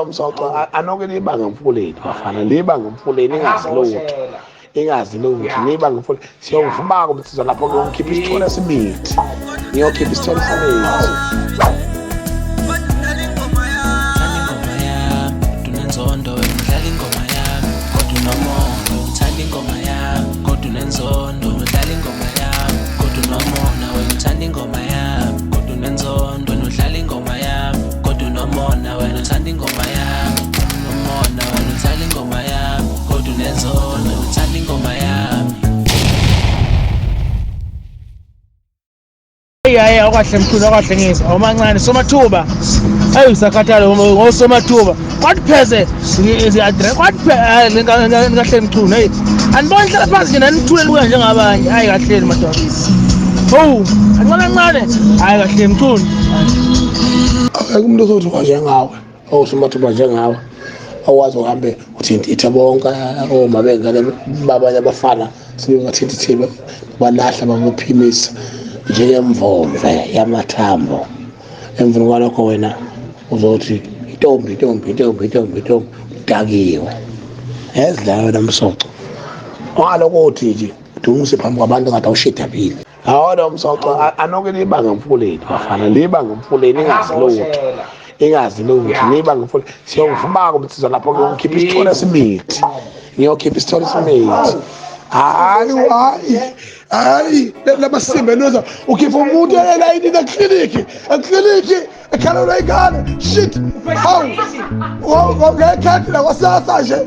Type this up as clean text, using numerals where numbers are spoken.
Umsoco anoke nibanga emfuleni bafana, nibanga emfuleni ingazi lutho, ingazi lutho, nibanga emfuleni. Siyovuma-ke umsizwa lapho ngiyokhipha isithole simithi, ngiyokhipha isithole simithi. Unenzondo wena udlala ingoma yami kodwa unomona, uthanda ingoma yami kodwa unenzondo, udlala ingoma yami kodwa unomona, wena uthanda ingoma yami kodwa unenzondo, wena udlala ingoma yami kodwa unomona, wena uthanda ingoma yami, unomona, wena udlala ingoma yami kodwa unenzondo, uthanda ingoma yami. Hayi hayi, awukahle mkhulu, awukahle ngizwa. Awumancane somathuba. Hayi, usakhathala ngosomathuba. Kwathi pheze ngizi-address kwathi kahle mchunu. Hey, aniboni hlala phansi nje nanithule luka njengabanye. Hayi kahleni madoda. Hawu, kancane kancane. Hayi kahle mchunu. Akekho umuntu ozothuka njengawe, owusomathuba njengawe, owazi uhambe uthintithe bonke oma bengane babanye abafana sebengathintithe balahla bakuphimisa njengemvomve yamathambo. Emveni kwalokho wena uzothi intombi, intombi, intombi, intombi, intombi, udakiwe. Yazi la wena msoco, ungalokho uthi nje udungise phambi kwabantu ngathi awushidabile. Awona umsoco anoke nibanga emfuleni bafana, nibanga emfuleni ingazi lutho, ingazi lutho, nibanga emfuleni. Siyovuma-ke umsizwa lapho ngiyokhipha isithole simithi, ngiyokhipha isithole simithi. Hayi hayi hayi, lamasimba enoza ukhipha umuntu elayinini ekliniki, ekliniki ekhalelwa ingane. Shit, hawu, ngekhethi lakwasasa nje.